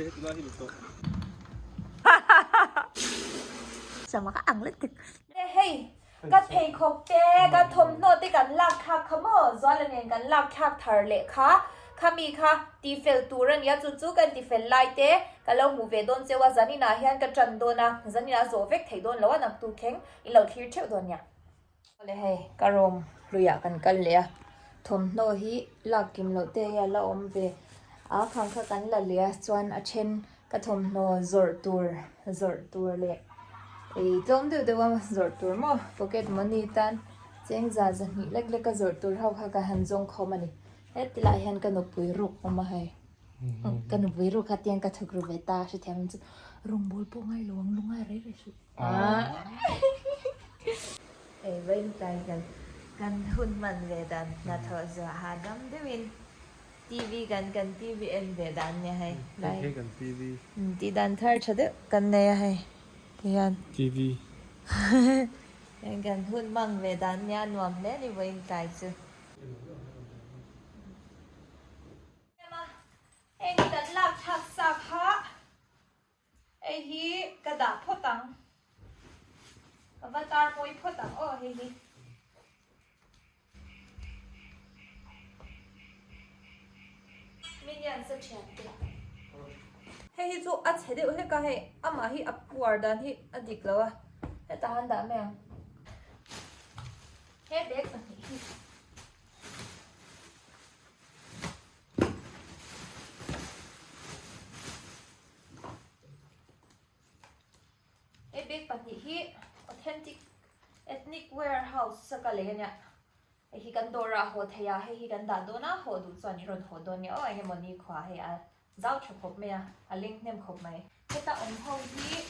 Hei ka pheikhawk te ka thawmhnaw te kan lak thlak kha maw Zuala nen kan lak thlak thar leh kha khami kha tifel tur a nia chu chu kan tifel lai te ka lo hmuh ve dawn cheu a zaninah hian ka tan dawn a zaninah a zawh vek thei dawn lo a naktuk thleng in lo thlir theuh dawn nia. Awle hei ka room hluiah kan kal leh a thawmhnaw hi lak kim loh te hi a la awm ve a khang kha kan la leh a chuan a then ka thawmhnaw zawrh tur zawrh tur leh ei tlawm deuh deuh a zawrh tur maw pocket money tan chengza zahnih lek lek a zawrh tur ho kha ka han zawng khawm a ni heti lai hian ka nupui ruk awm a hei ka nupui ruk kha tiang ka thawk ru ve ta hrethiam chu rawngbawl pawh ngai lo ang lungai rei rei suh. Hei vawiin kan kan hun hman ve dan hnathawh zuah hahdam deuhin TV kan kan TV en ve dan nia hei lai Hei kan TV. Tih dan thar tha deuh kan nei a hei tihian TV. Heng kan hun hmang ve dan nia nuam hle ni vawiin tlai chu. Heng kan lak thlak sa kha Hei hi ka dah phawt ang. Ka va tar mawi phawt ang aw hei hi. Minions a thian te. Hei hi chu a chhe deuh hlek a hei amah hi a puar dan hi a dik lo a. Hetah han dah mai ang. He bag pahnih hi. Hei bag pahnih hi authentic ethnic warehouse a ka lei a nia hei hi kan dawr ah haw thei a hei hi kan dah dawn a haw duh chuan i rawn haw dawn nia aw eng emaw ni khua hei a zau tha khawp mai a a leng hnem khawp mai. Heta awm ho hi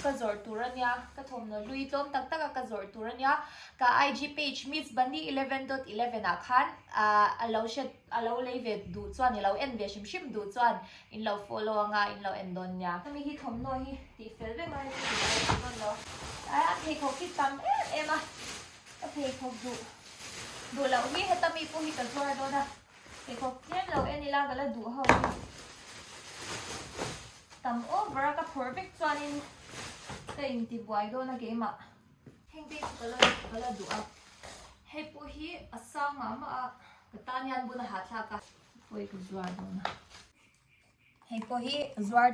ka zawrh tur a nia ka thawmhnaw hlui tlawm tak tak a ka zawrh tur a nia ka IG page miss bunny 11.11 ah khan ah a lo hriat A lo lei ve duh chuan i lo en ve hrim hrim duh chuan in lo follow anga in lo en dawn nia. Hemi hi thawmhnaw hi tih fel vek a hei chu tih fel dawn lo. A pheikhawk hi tam em em a, ka pheikhawk duh duh loh hi heta mi pawh hi ka zuar dawn a, pheikhawk tlem lo en ila ka la duh ho hi tam over a ka phawrh vek chuanin ka intibuai dawn a keimah. Heng te chu ka la ka la duh a, hei pawh hi a sang mah mah a. Ka tan hian bun a hahthlak a. Pawi ka zuar dawn a. Hei pawh hi zuar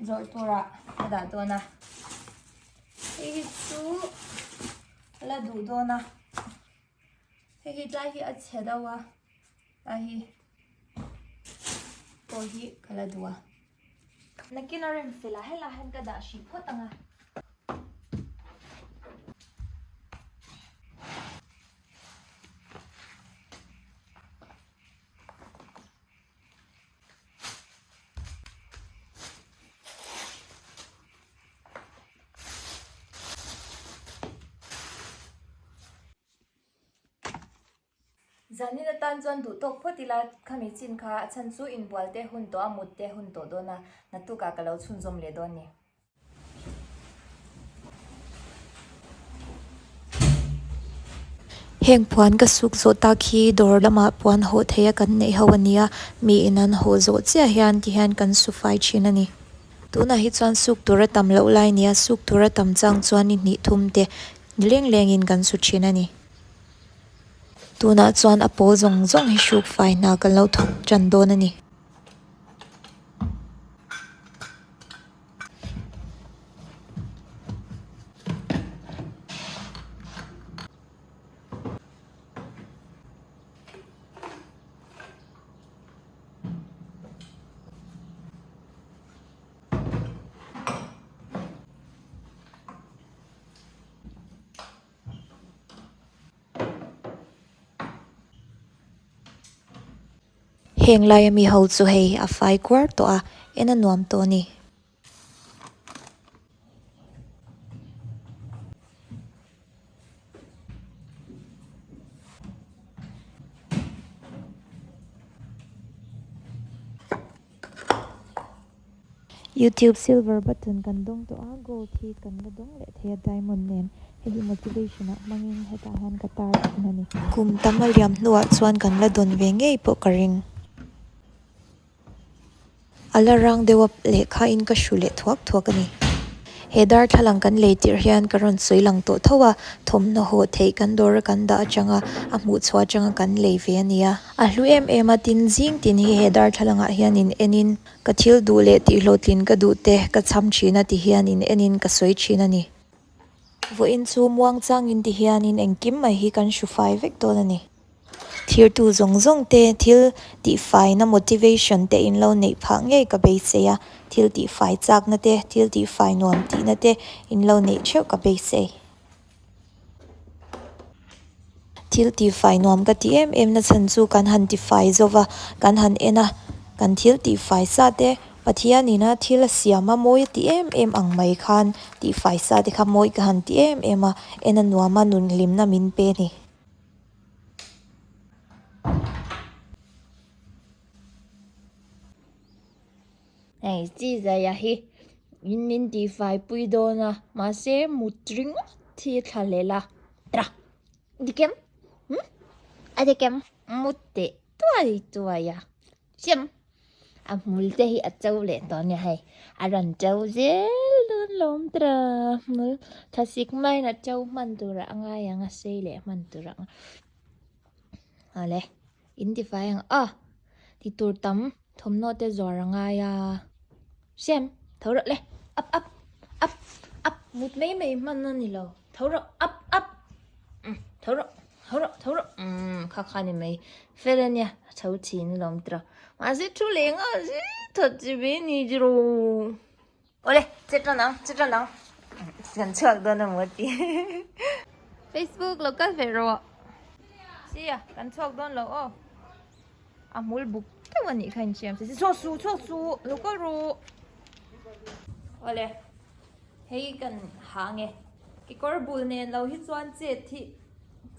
zawrh turah ka dah dawn a. Hei hi chu a la duh dawn a. Hei hi tlai hi a chhe deuh a. Tlai hi pawh hi ka la duh a. Nakin a rem fel a helai hian ka dah hrih phawt ang a. Zanin atan chuan duh tawk phawt ila khami chin kha a chhan chu inbual te hun tawh a mut te hun tawh dawn a naktukah ka lo chhunzawm leh dawn ni. Heng puan ka suk zawh tak hi dawr lamah puan hawh theih a kan neih ho a nia, miin an hawh zawh chiah hian ti hian kan su fai thin a ni. Tunah hi chuan suk tur a tam loh lai nia, suk tur a tam chang chuan ni hnih thum te ni leng lengin kan su thin a ni. Tunah chuan a pawl zawng zawng hi hruk fai hna kan lo thawk tan dawn a ni. Heng laia mi ho chu hei a fai kuar tawh a, en a nuam tawh a ni. Youtube silver button kan dawng tawh a, gold hi kan la dawng leh thei a diamond nen hei hi motivation ah hmangin hetah hian ka tar thin a ni. Kum tam a liam hnuah chuan kan la dawn ve ngei pawh ka ring. A la rang deuh a lehkha in ka hru leh thuak thuak a ni. He darthlalang kan lei tirh hian ka rawn sawi lang tawh tho a, thawmhnaw haw theih kan dawr a kan dah atanga a hmuh chhuah atanga kan lei ve a nia. A hlu em em a, tin zing tin hi he darthlalang ah hian in en in ka thil duh leh tihhlawhtlin ka duh te ka cham thin a ti hian in en in ka sawi thin a ni. Vawiin chu muangchang in ti hian in engkim mai hi kan hru fai vek dawn a ni. Thirtu zawng zawng te thil tihfaina motivation te in lo neih phah ngei ka beisei a, thil tihfai chakna te, thil tihfai nuam tihna te in lo neih theuh ka beisei. Thil tihfai nuam ka ti em em na chhan chu kan han tifai zo va, kan han en a, kan thil tihfai sa te Pathian ina thil a siam a mawi a ti em em ang mai khan tihfai sa te kha mawi ka han ti em em a, en a nuam a nun hlimna min pe a ni. Hei chi zaia hi in min tihfai pui dawn a mahse mut ringawt hi a thla hlel a tah dikem a dikem mut teh tuai tuai a siam. A hmul te hi a cho leh tawh ania hei a rawn cho zel dawn lawm tawh a hmul thlasik maiin a cho hman turah a ngai ang a sei leh hman turah a awle in ti fai ang aw ti tur tam thawmhnaw te zawr a ngai a siam tho rawh le up up up up mut mai mai hman a ni lo tho rawh up up tho rawh. Tho rawh, tho rawh, umm kha kha ni mai fel a nia, a tho thin alawm tira. Mahse thu leh nghal zet that chi ve ni tiro. Awle, che tan ang, che tan ang. Kan chhuak dawn a maw ti. Facebook lo kal ve rawh. Sia, kan chhuak dawn lo aw. A hmul buk deuh a nih kha insiam se. Chhuak suh, chhuak suh, lo kal rawh. Awle, hei kan ha nge. Kekawr bul nen lo hi chuan chet hi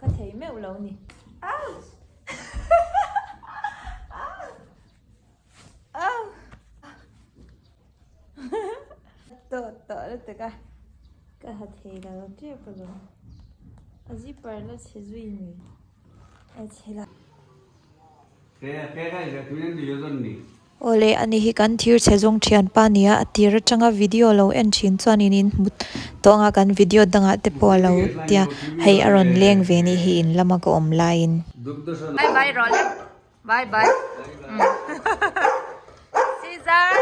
ka thei meuh lo ni. Ouch! Au! Tawh tawh lutuk a, ka ha thei lo tep alawm. A zipper la chhe zui ni. A chhe la. Awle, ani hi kan thir chhe zawng thianpa nia, a tir atanga video lo en thin chuan in in hmu tawh anga kan video dangah te pawh a lo tia, hei a rawn leng ve nih hi in lama ka awm laiin. Bye bye rawh le, bye bye Caesar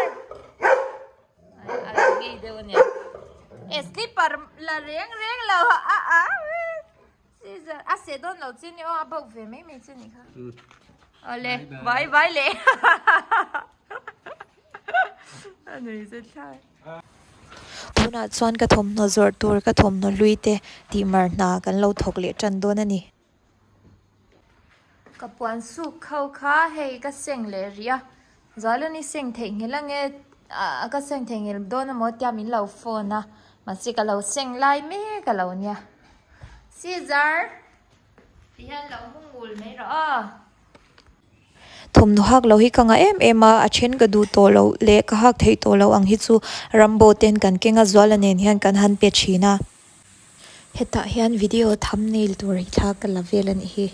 A lo ngei deuh ania, e slipper la reng reng lo a a. Caesar a seh dawn lo che ni aw a bauh ve mai mai che nih kha. Awle bye bye le. A nui zet thlai. Tunah chuan ka thawmhnaw zawrh tur ka thawmhnaw hlui te tih mar hna kan lo thawk leh tan dawn a ni. Ka puan suk kho kha hei ka seng leh rih a, Zualuni seng theihnghilh ange ah ka seng theihnghilh dawn emaw tia min lo phone a, mahse ka lo seng lai mek a lo nia. Caesar ti hian lo mu ngul mai rawh aw. Thawmhnaw hak lo hi ka ngah em em a, a then ka duh tawh loh leh ka hak theih tawh loh ang hi chu Rambo ten kan keng a, Zuala nen hian kan han pe thin a. Hetah hian video thumbnail tur hi thla ka la vel a nih hi.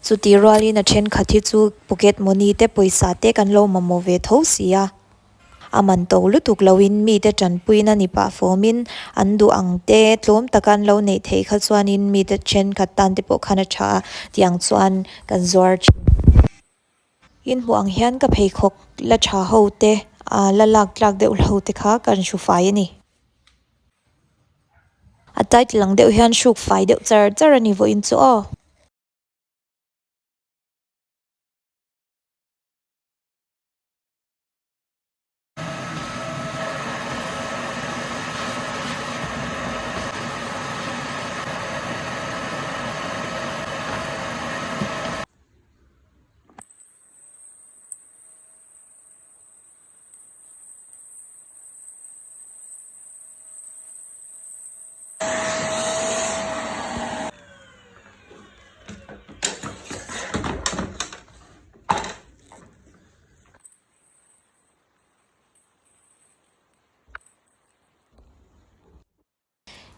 Chutih rualin a thenkhat hi chu pocket money te pawisa te kan lo mamawh ve tho si a. A man to lutuk loin mite tanpuina ni pah fawmin an duh ang te tlawm taka an lo neih theih kha chuanin mite thenkhat tan te pawh khan a tha a tiang chuan kan zuar thin. In hmuh ang hian ka pheikhawk la tha ho te la lak tlak deuh ho te kha kan hru fai a ni. A title ang deuh hian hruk fai deuh char char a ni vawiin chu aw.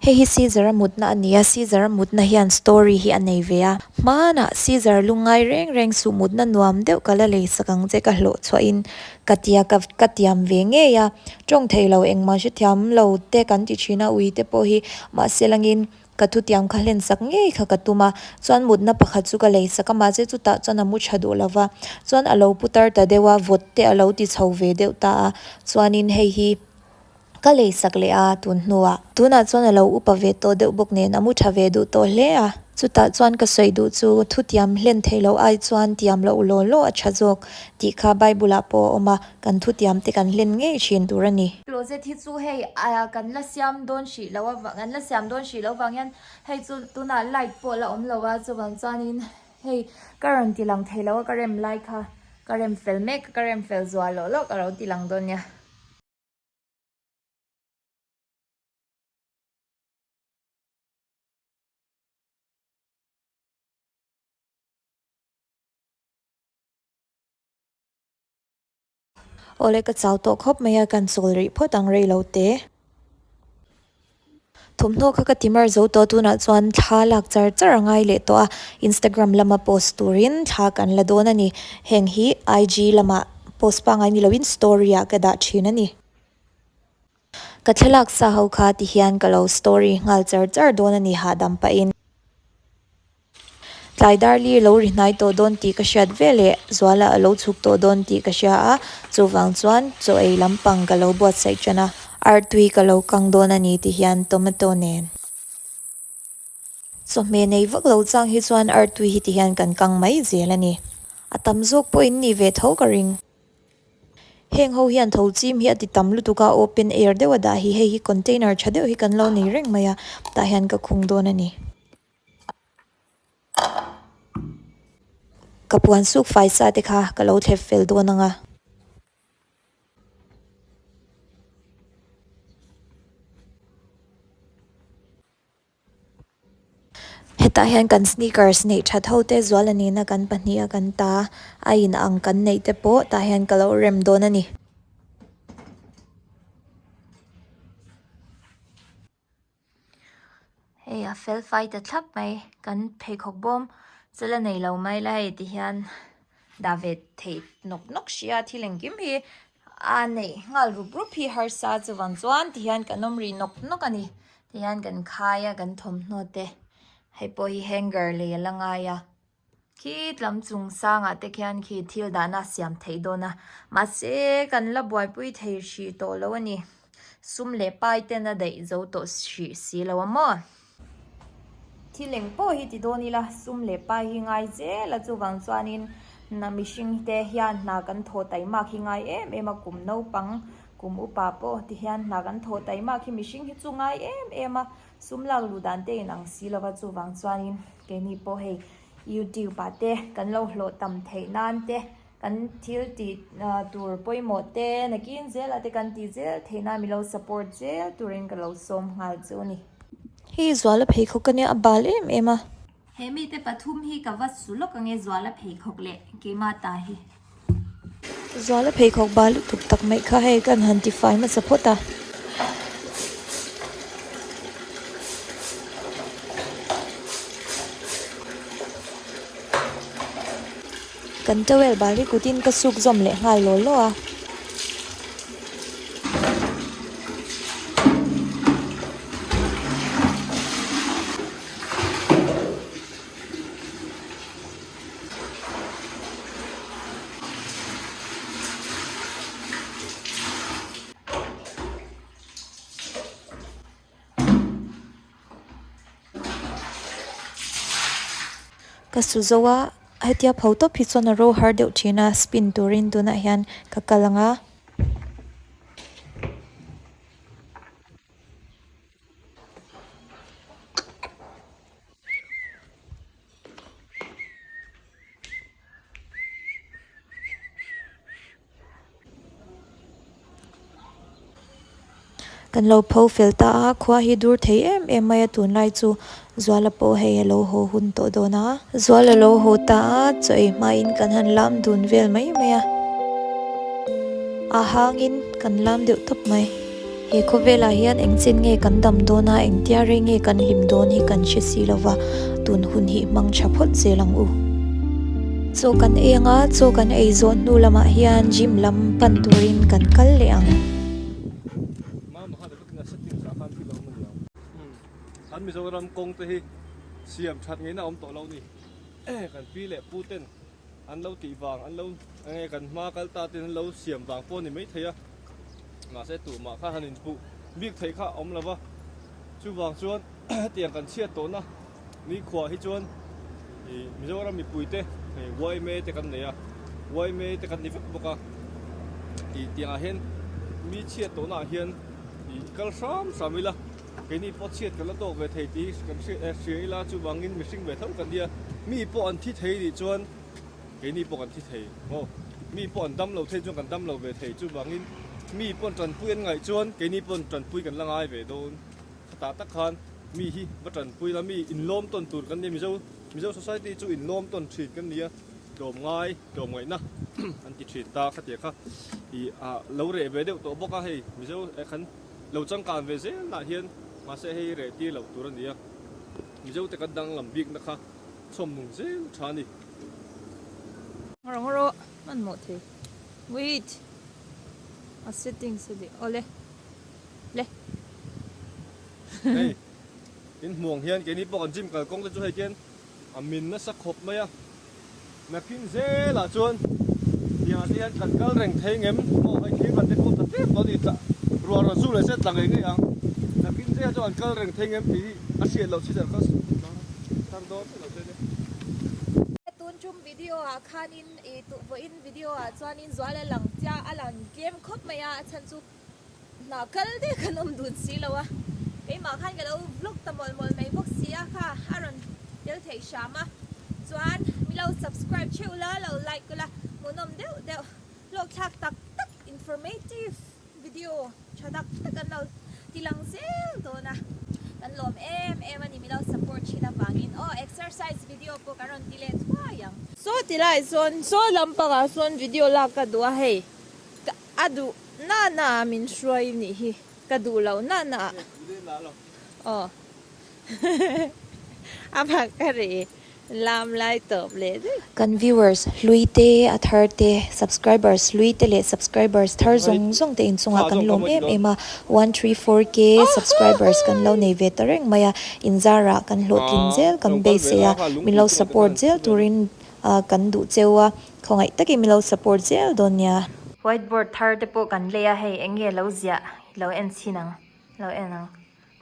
Hei hi Caesar-a mutna a ni a, Caesar-a mutna hian story hi a nei ve a. Hmanah Caesar lungngai reng reng suh mutna nuam deuh ka la lei sak ang che ka hlawh chhuahin ka tia ka ka tiam ve ngei a. Tawng thei lo engmah hrethiam lo te kan ti thin a ui te pawh hi mahse langin ka thutiam kha hlen sak ngei kha ka tum a. Chuan mutna pakhat chu ka lei sak a mahse chutah chuan a mu tha duh lo va. Chuan a lo putar ta deuh a vawt te a lo ti chho ve deuh ta a. Chuanin hei hi. Ka lei sak leh a, tun hnuah. Tunah chuan a lo upa ve tawh deuh bawk nen a mu tha ve duh tawh hle a. Chutah chuan ka sawi duh chu thutiam hlen theih loh ai chuan tiam loh law law a tha zawk tih kha Bible ah pawh a awm a, kan thutiam te kan hlen ngei thin tur a ni. Closet hi chu hei kan la siam dawn hrih loh avang kan la siam dawn hrih loh vang hian hei chu tunah light pawh la awm lo a, chuvang chuanin hei ka rawn ti lang thei lo a ka rem lai kha ka rem fel mek a ka rem fel zual loh loh ka lo ti lang dawn nia. Awle ka chau tawh khawp mai a, kan chawl rih phawt ang rei lo te. Thawmhnaw kha ka ti mar zo tawh tunah chuan thla lak char char a ngai leh tawh a, Instagram lama post turin thla kan la dawn a ni. Heng hi IG lamah post pangngai ni loin story ah ka dah thin a ni. Ka thlalak sa ho kha ti hian ka lo story nghal char char dawn a ni hahdam pahin. Tlai darli lo ri hnai tawh dawn tih ka hriat ve leh Zuala a lo chhuk tawh dawn tih ka hria a, chuvang chuan chaw ei lampang ka lo buatsaih tan a, artui ka lo kang dawn a ni ti hian tomato nen. Chawhmeh nei vak lo chang hi chuan artui hi ti hian kan kang mai zel a ni. A tam zawk pawh in nih ve tho ka ring. Heng ho hian tho chim hi a ti tam lutuk a, open air deuh a dah hi hei hi container tha deuh hi kan lo nei reng mai a, tah hian ka khung dawn a ni. Ka puan suk fai sa te kha ka lo thlep fel dawn ang a. Hetah hian kan sneakers neih that ho te zual a nihna kan pahniha kan ta a in ang kan neih te pawh tah hian ka lo rem dawn a ni. Hei a fel fai ta thlap mai kan pheikhawk bawm chu la nei lo mai la hei ti hian dah ve theih nawk nawk sia thil engkim hi a neih nghal rup rup hi harsa chuvang chuan ti hian kan awm rih nawk nawk a ni ti hian kan khai a kan thawmhnaw te hei pawh hi hanger lei a la ngai a. Khi tlam chung sangah te khian khi thil dahna a siam theih dawn a, mahse kan la buaipui thei hrih tawh lo a ni. Sum leh pai ten a daih zo tawh hrih si lo a maw? Thil eng pawh hi ti dawn ila sum leh pai hi ngai zel a, chuvang chuanin hna mihring te hian hna kan thawh taimak hi ngai em em a, kum naupang kum upa pawh ti hian hna kan thawh taimak hi mihring hi chu ngai em em a. Sum lak luh dan te in ang si lova chuvang chuanin keini pawh hei youtube ah te kan lo hlawh tam theih nan te kan thil tih tur pawimawh te nakin zel ah te kan tih zel theih nan min lo support zel turin ka lo sawm nghal chu a ni. Hei Zuala pheikhawk ania a bal em em a. He mite pathum hi ka va su lawk ange Zuala pheikhawk leh keimah ta hi. Zuala pheikhawk bal lutuk tak mai kha hei kan han tifai hmasa phawt a. Kan towel bal hi kutin ka suk zawm leh nghal law law a. Ka su zo a, hetia pho tawp hi chuan a ro har deuh thin a, spin turin tunah hian ka kal ang a. Kan lo pho fel ta a, khua hi dur thei em em mai a tunlai chu Zuala pawh hei a lo haw hun tawh dawn a. Zuala lo haw ta a, chaw ei hmain kan han lam dun vel mai mai a, a hangin kan lam deuh tawp mai. He khawvelah hian eng chin nge kan dam dawn a, engtia rei nge kan hlim dawn hi kan hre si lova, tun hun hi hmang tha phawt zel ang u. Chaw kan ei ang a, chaw kan ei zawh hnu lamah hian gym lam pan turin kan kal leh ang. Kan Mizoram kawng te hi siam that ngeina awm tawh lo ni. Kan pi leh pu ten an lo tih vang an lo enge kan hma kal ta ten an lo siam vang pawh a ni maithei a mahse tumah kha han inpuh bik theih kha a awm lo va chuvang chuan hetiang kan chhiat tawhna nikhua hi chuan ih Mizoram mipui te hei yma te kan nei a yma te kan ni vek bawk a ih tiangah hian mi chhiat tawhna ah hian ih kal hram hram ila. Keini pawh chhiat kan la tawk ve thei tih hi kan hriat e, hria ila chuvangin mihring ve tho kan nia. Mi pawh an thi thei nih chuan keini pawh kan thi thei maw? Mi pawh an dam lo thei chuan kan dam lo ve thei chuvangin mi pawn tanpui an ngaih chuan keini pawn tanpui kan la ngai ve dawn. Khatah tak khan mi hi va tanpui la, mi inlawm tawn tur kan nia Mizo Mizo society chu inlawm tawn thin kan nia, tlawm ngai tlawm ngaihna an ti thin ta khatia kha ih ah lo reh ve deuh tawh bawk a hei Mizo eh khan. Lo changkan ve zelah hian mahse hei reh tir loh tur a ni a, Mizote kan danglam bikna kha chhawm nung zel tha a ni. Rawh rawh hmanhmawh thei. Wait. A settings a dik. Awle. Le. Hei in hmuang hian keini pawh kan gym kalkawng te chu hei khian a min nasa khawp mai a. Nakin zelah chuan tiangah te hian kan kal reng thei ngem maw hei thir kan te pawh ta tep tawh a ni tla ruah rawn zu leh se tla ngei ngei ang nakin zelah chuan kan kal reng thei ngem tih hi a hriat loh chhiat kha tar dawn chiah lo se nia. Tun tum video ah khanin ih vawiin video ah chuanin zual a lang chiah a lang tlem khawp mai a a chhan chu Hna kal deuh kan awm dun si lo a, keimah khan ka lo vlog ta mawlh mawlh mai bawk si a kha a rawn tel theih hram a, chuan mi lo subscribe theuh la, lo like ula, hmuhnawm deuh deuh hlawkthlak tak tak informative video tha tak tak an lo ti lang zel dawn a, kan lawm em em a ni mi lo support thin avangin aw exercise video pawh kan rawn ti leh thuai ang. Saw ti lai sawn saw lampangah sawn video lak ka duh a hei. A duh na na ah min hruai nih hi ka duh loh na na ah aw a bak ka ri lam lai tawp leh daih. Kan viewers hlui te, a thar te, subscribers hlui te leh subscribers thar zawng zawng te inchungah kan lawm em em a, 134k subscribers kan lo nei ve ta reng mai a, inzarah kan hlawhtlin zel kan beisei a, min lo support zel turin Kan duh cheu a, khawngaih takin min lo support zel dawn nia. White board thar te pawh kan lei a hei eng nge lo ziah lo en chhin ang lo en ang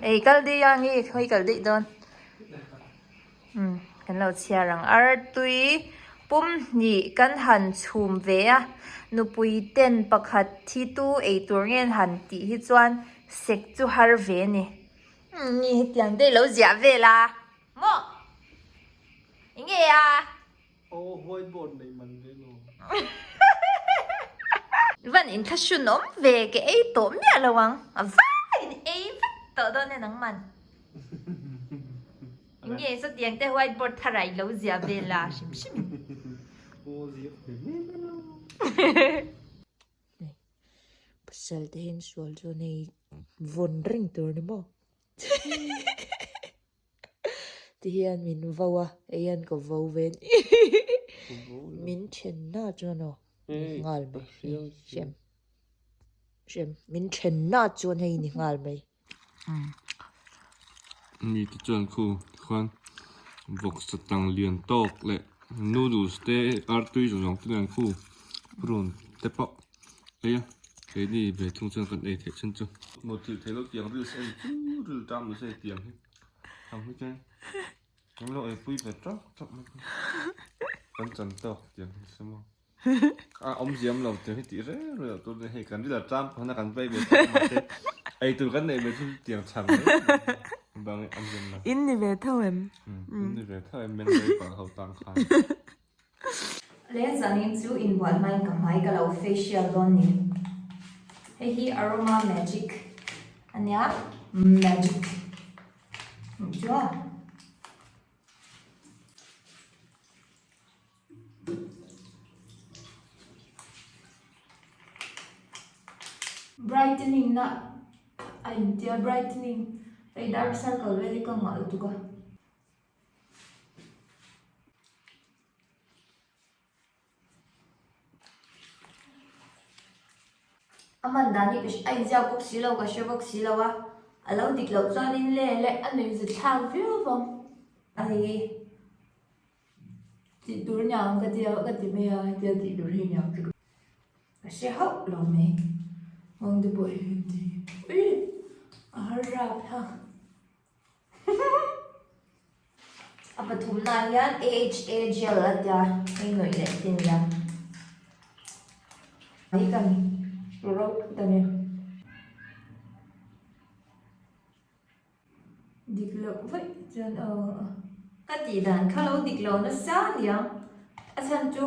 ei kal daih a nge hawi kal daih dawn umm kan lo chhiar ang artui pum hnih kan han chhum ve a nupui ten pakhat thi tu ei tur nge an han tih hi chuan sek chu har ve a ni umm nge hetiang te lo ziah vel a maw. Enge a? Aw white board neih man ve maw? Van inthlahrun awm ve ke ei tawh miah lo ang. A vai in ei vek tawh dawn e nangman. Enge sawtiang te white board thar ah i lo ziah vel a hrim hrim in. Aw ziah ve mai mai lo. Pasal te hian sual chuan hei vawn reng tur a ni maw? Ti hian min vo a, hei hian ka vo ve ni. Min then na chuan aw, ni nghal mai. Hrem, hrem, min then na chuan hei ni nghal mai. Mi te chuan khu khuan vawksa tang lian tawk leh noodles te artui zawng zawng te nen khu prawn te pawh ei a keini ve thung chuan kan ei theih chhan chu. Mawhchilh theih loh tiang reels en chu ril tam nasa e tiang hi ang hi chuan kan lo eipui ve tawk tawk mai a kan chan tawk tiang hi se maw a awmziam lo tiang hi tih reng reng loh tur a ni hei kan ril a tam pawn a kan vei ve tawk mahse ei tur kan neih ve chu tiang chhan mai bang hi awmziam lo. In ni ve tho em? In ni ve tho em meng rei pang ho tang khan. Le zanin chu inbual hmain ka hmai ka lo facial dawn ni. Hei hi aroma magic a nia, magic nih chu a. Brightening na. A intia brightening hei dark circle vel hi ka ngah lutuk a. A hman dan hi ka a inziak bawk si lo ka hre bawk si lo a, a lo dik loh chuanin le le a nuihzut thlak viau vang a ni. Tih tur niang ka tia ka ti mai a hetia tih tur hi niang chu ka hre hauh lo mai nghawng te pawh hi hlim thei ui a har rap thlak a pathumna ah hian AHA gel a tia hei nawih leh te nia hei kan ro phut a ni. Dik loh vaih chuan aw ka tih dan kha lo dik lo nasa aniang a chhan chu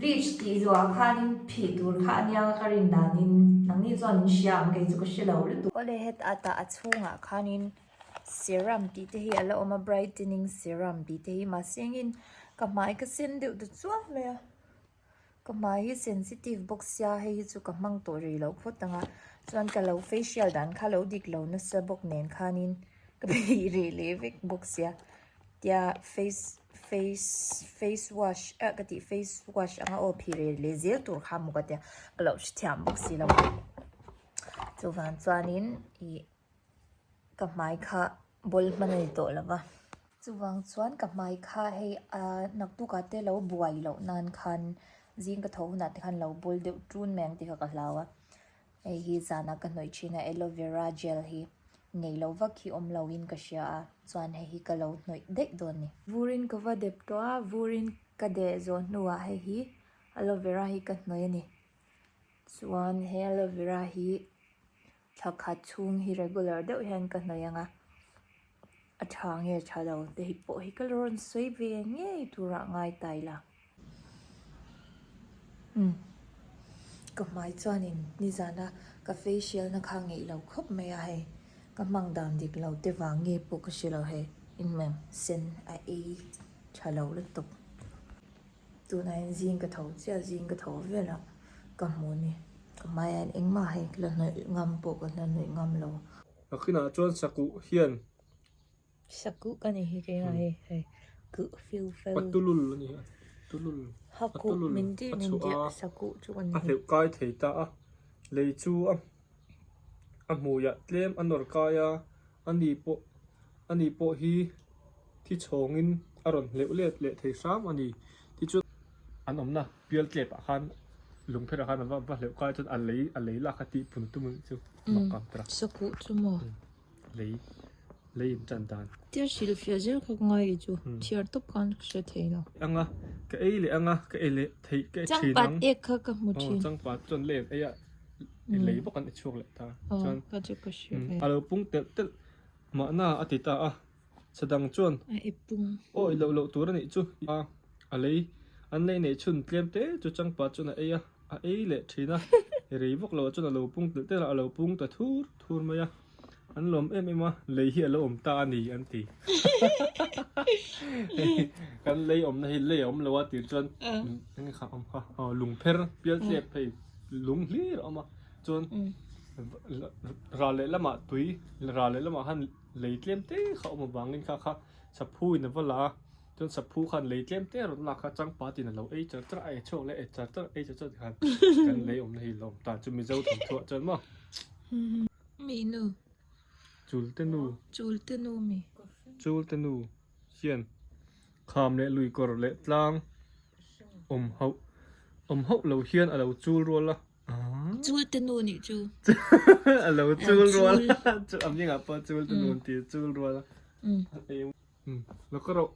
bleach tih zawhah khanin phih tur kha ania ka rin danin nangni chuan min hria ang kei chu ka hre lo lutuk. Awle hetah tah a chhungah khanin serum tih te hi a la awm a brightening serum tih te hi mahse engin ka hmai ka sen deuh ta chuai mai a. Ka hmai hi sensitive bawk sia hei hi chu ka hmang tawh rih loh phawt ang a chuan ka lo facial dan kha lo dik lo nasa bawk nen khanin ka peih rih leh vek bawk sia tia face face face wash ah ka tih face wash anga aw phih reh leh zel tur kha maw ka tia ka lo hrethiam bawk si lo a chuvang chuanin ih ka hmai kha bawl hman a ni tawh lo va. Chuvang chuan ka hmai kha hei ah naktukah te lo buai loh nan khan zing ka tho hunah te khan lo bawl deuh ṭun mai ang tih kha ka hlau a. Hei hi zanah ka hnawih ṭhin a aloe vera gel hi nei lo vak hi awm lo in ka hria a chuan hei hi ka lo hnawih daih dawn a ni. Vurin ka va dep tawh a vurin ka deh zawh hnuah hei hi aloe vera hi ka hnawih a ni. Chuan he aloe vera hi. Thla khat chhung hi regular deuh hian ka hnawih ang a, a tha nge tha lo te hi pawh hi ka la rawn sawi ve ngei turah ngai ta ila. Umm ka hmai chuanin nizana ka facial na kha ngeih lo khawp mai a hei ka hmang dan dik lo te vang nge pawh ka hre lo hei inmem sen a ei tha lo lutuk. Tunah hian zing ka tho chiah zing ka tho vel a ka hmu a ni ka hmaiah hian engmah hei la hnawih ngam pawh ka la hnawih ngam lo. Nakinah chuan sakuh hian. Sakuh ka ni hi keimah hi hei kuh fiu fel. A tulul a ni a tulul a tulul min ti min ti sakuh chu ka ni. A hleuh kai thei ta a lei chu a a hmuiah tlem a nawr kai a ani pawh ani pawh hi. Thi chhawngin a rawn hleuh let leh thei hram a ni. Tichuan an awmna pial tlep ah khan lungpherah khan a va hleuh kai chuan a lei a lei lak kha tih pun tum a nih chu mak ang tawrh a. Sakuh chu maw? Lei lei in tan dan. Tia hrilhfiah zel kha ka ngai chu chhiar tawp khan ka hre thei lo. Anga ka ei leh anga ka ei leh theih ka ei thin ang. Changpat ek kha ka hmu thin. Aw changpat chuan lem ei a lei bawk an i chhuak leh ta. Chuan ka chu ka hria ve. A lo pung telh telh mahna a ti ta a. Chadang chuan awi loh loh tur a nih chu a a lei an lei neih chhun tlem te chu changpa chuan a ei a a ei leh thin a rei vak loh ah chuan a lo pung telh telh a a lo pung ta thur thur mai a an lawm em em a lei hi a lo awm ta a ni an ti hei kan lei awmna hi lei a awm lo a tir chuan eng kha awm kha aw lungpher pial tlep hei lung hlir a awm a chuan ral leh lamah tui ral leh lamah khan. Lei tlem te kha awm avangin kha kha saphu in a va la a, chuan saphu khan lei tlem te a rawn lak a, changpat in a lo ei char char a, a ei chhuak leh a ei char char a ei char char tikhan kan lei awmna hi a lo awm ta chu Mizo thawmthuah chuan maw. Mi nu. Chulte nu. Chulte nu mi. Chulte nu hian kham leh lui kawr leh tlang awm hauh awm hauh lo hian a lo chul rual a. Chul te nu nih chu. A lo chul rual a. Chu a hmingah pawh chul te nu an ti a, chul rual a. Lo ka rauh.